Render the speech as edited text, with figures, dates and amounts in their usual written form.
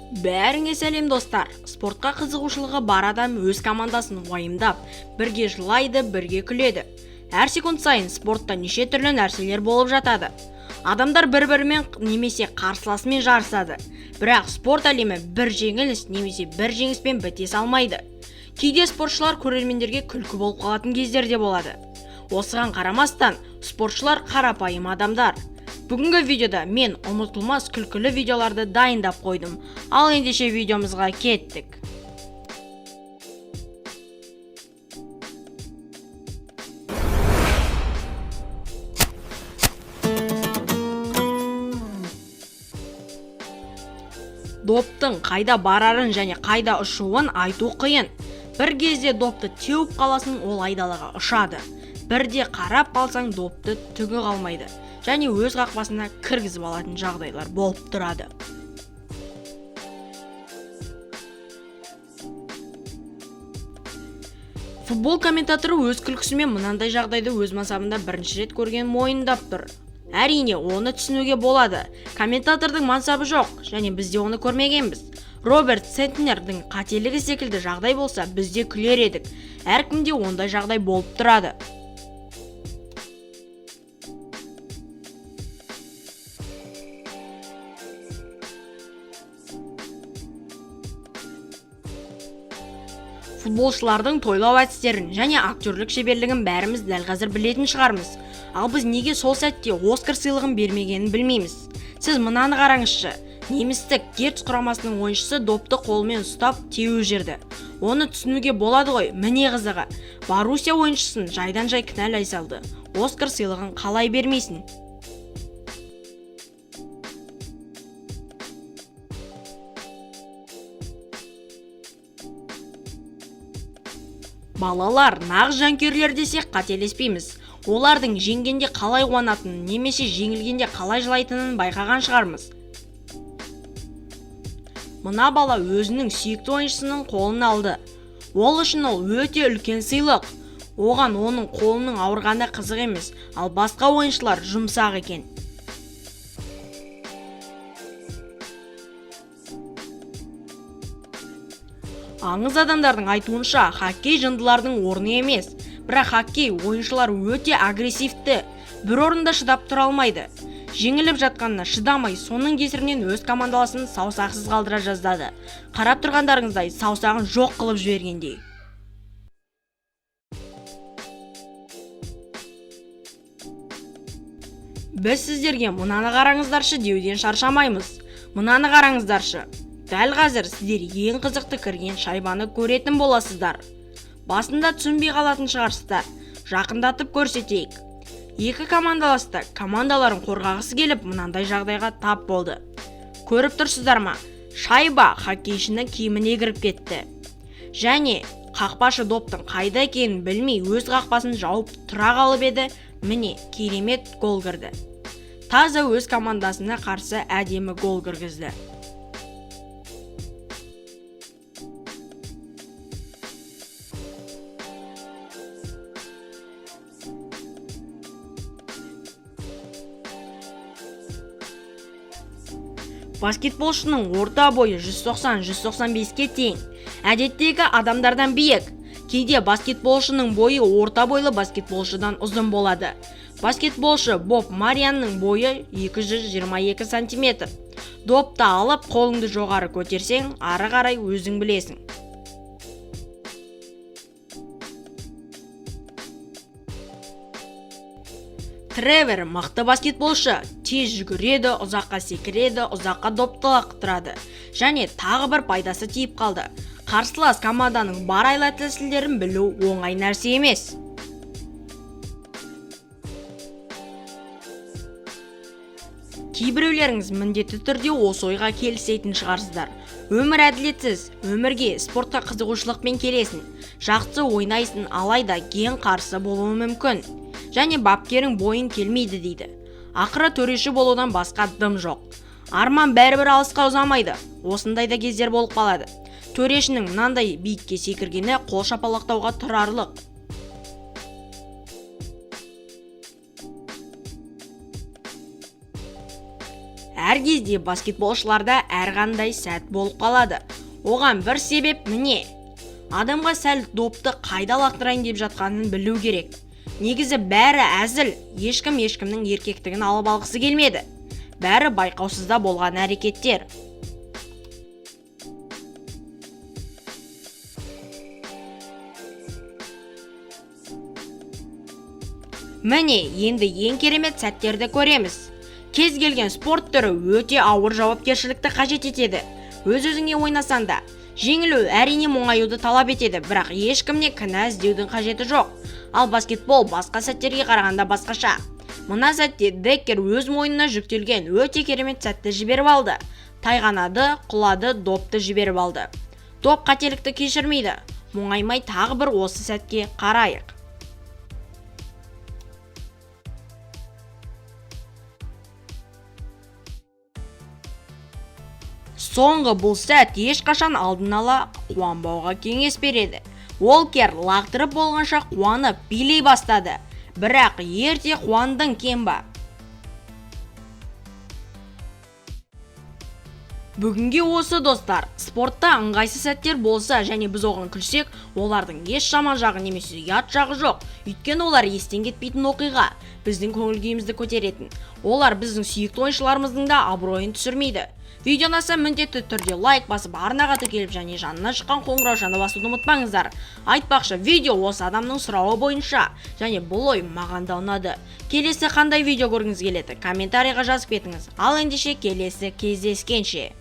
Бәріңе сәлем, достар! Спортқа қызығушылығы бар адам өз командасын уайымдап, бірге жылайды, бірге күледі. Әр секунд сайын спортта неше түрлі нәрселер болып жатады. Адамдар бір-бірімен немесе қарсыласымен жарысады. Бірақ спорт әлемі бір жеңіліс немесе бір жеңіспен біте салмайды. Кейде спортшылар көрермендерге күлкі болып қалатын кездер де болады. Осыған қарамастан, спортшылар қарапайым адамдар. Бүгінгі видеода мен ұмытылмас күлкілі видеоларды дайындап қойдым. Ал ендеше видеомызға кеттік. Доптың қайда барарын және қайда ұшуын айту қиын. Бір кезде допты теуіп қаласың, ол айдалаға ұшады. Бірде қарап қалсаң, допты түгі қалмайды және өз қақпасына кіргізіп алатын жағдайлар болып тұрады. Футбол комментаторы өз күлкісімен мынандай жағдайды өз мансабында бірінші рет көргенін мойындап тұр. Әрине, оны түсінуге болады. Комментатордың мансабы жоқ және біз де оны көрмегенбіз. Роберт Сентнердің қателігі секілді жағдай болса, біз де күлер едік. Әркімде ондай жағдай болып тұрады. Футболшылардың тойлау әдістерін және актерлік шеберлігін бәріміз дәл қазір білетін шығармыз. Ал біз неге сол сәтте Оскар сыйлығын бермегенін білмейміз. Сіз мынаны қараңызшы. Немістік Герц құрамасының ойыншысы допты қолымен ұстап теуіп жіберді. Оны түсінуге болады ғой, міне қызығы. Боруссия ойыншысын жайдан-жай кінәлай салды. Оскар сыйлығын қалай бермейсің? Балалар нағыз жанкүйерлер десек қателеспейміз. Олардың жеңгенде қалай қуанатынын немесе жеңілгенде қалай жылайтынын байқаған шығармыз. Мына бала өзінің сүйікті ойыншысының қолын алды. Ол үшін ол өте үлкен сыйлық. Оған оның қолының ауырғаны қызық емес, ал басқа ойыншылар жұмсақ екен. Аңыз адамдардың айтуынша, хоккей жындылардың орны емес. Бірақ хоккей ойыншылар өте агрессивті, бір орында шыдап тұра алмайды. Жеңіліп жатқанына шыдамай, соның кесірінен өз командаласын саусақсыз қалдыра жаздады. Қарап тұрғандарыңыздай, саусағын жоқ қылып жібергендей. Біз сіздерге мынаны қараңыздаршы деуден шаршамаймыз. Мынаны қараңыздаршы. Дәл қазір сіздер ең қызықты кірген шайбаны көретін боласыздар. Басында түсінбей қалатын шығарсыздар. Жақындатып көрсетейік. Екі командалас та командаларын қорғағысы келіп мынандай жағдайға тап болды. Көріп тұрсыздар ма? Шайба хоккейшінің киіміне кіріп кетті. Және қақпашы доптың қайда екенін білмей өз қақпасын жауып тұра қалып еді, міне керемет гол кірді. Таза өз командасына қарсы әдемі гол кіргізді. Баскетболшының орта бойы 190-195-ке тең. Әдеттегі адамдардан биік. Кейде баскетболшының бойы орта бойлы баскетболшыдан ұзын болады. Баскетболшы Боб Марианның бойы 222 сантиметр. Допты алып, қолыңды жоғары көтерсең, ары қарай өзің білесің. Тревор мықты баскетболшы, тез жүгіреді, ұзаққа секіреді, ұзаққа допты лақтырады. Және тағы бір пайдасы тиіп қалды. Қарсылас команданың бар айла-тәсілдерін білу оңай нәрсе емес. Кейбіреулеріңіз міндетті түрде осы ойға келісетін шығарсыздар. Өмір әділетсіз, өмірге спортқа қызығушылықпен келесің. Жақсы ойнайсың, алайда ген қарсы болуы мүмкін. Және бапкерің бойың келмейді дейді. Ақыры төреші болудан басқа дым жоқ. Арман бәрібір алысқа ұзамайды. Осындай да кездер болып қалады. Төрешінің мынандай биікке секіргені қол шапалақтауға тұрарлық. Әр кезде баскетболшыларда әрқандай сәт болып қалады. Оған бір себеп міне. Адамға сәл допты қайда лақтырайын деп жатқанын білу керек. Негізі бәрі әзіл, ешкім ешкімнің еркектігін алып алғысы келмеді. Бәрі байқаусызда болған әрекеттер. Міне, енді ең керемет сәттерді көреміз. Кез келген спорт түрі өте ауыр жауапкершілікті қажет етеді. Өз-өзіңе ойнасаң да, жеңілу әрине мұңаюды талап етеді, бірақ ешкімнен кінә іздеудің қажеті жоқ. Ал баскетбол басқа сәттерге қарағанда басқаша. Мына сәтте Деккер өз мойнына жүктелген өте керемет сәтті жіберіп алды. Тайғанады, құлады, допты жіберіп алды. Доп қателікті кешірмейді. Мұңаймай тағы бір осы сәтке қарайық. Соңғы бұл сәт ешқашан алдын ала қуанбауға кеңес береді. Уолкер лақтырып болғанша қуанып билей бастады. Бірақ ерте қуандың, Кемба. Бүгінге осы, достар. Спортта ыңғайсыз сәттер болса және біз оған күлсек, олардың еш жаман жағы немесе ұят жағы жоқ. Өйткені олар естен кетпейтін оқиға, біздің көңіл күйімізді көтеретін. Олар біздің сүйікті ойыншыларымыздың да абыройын түсірмейді. Видео ұнаса, міндетті түрде лайк басып, арнаға тіркеліп және жанына шыққан қоңыраушаны басуды ұмытпаңыздар. Айтпақшы, видео осы адамның сұрауы бойынша және бұл ой маған да ұнады. Келесі қандай видео көргіңіз келеді? Комментарийға жазып кетіңіз. Ал ендеше келесі кездескенше.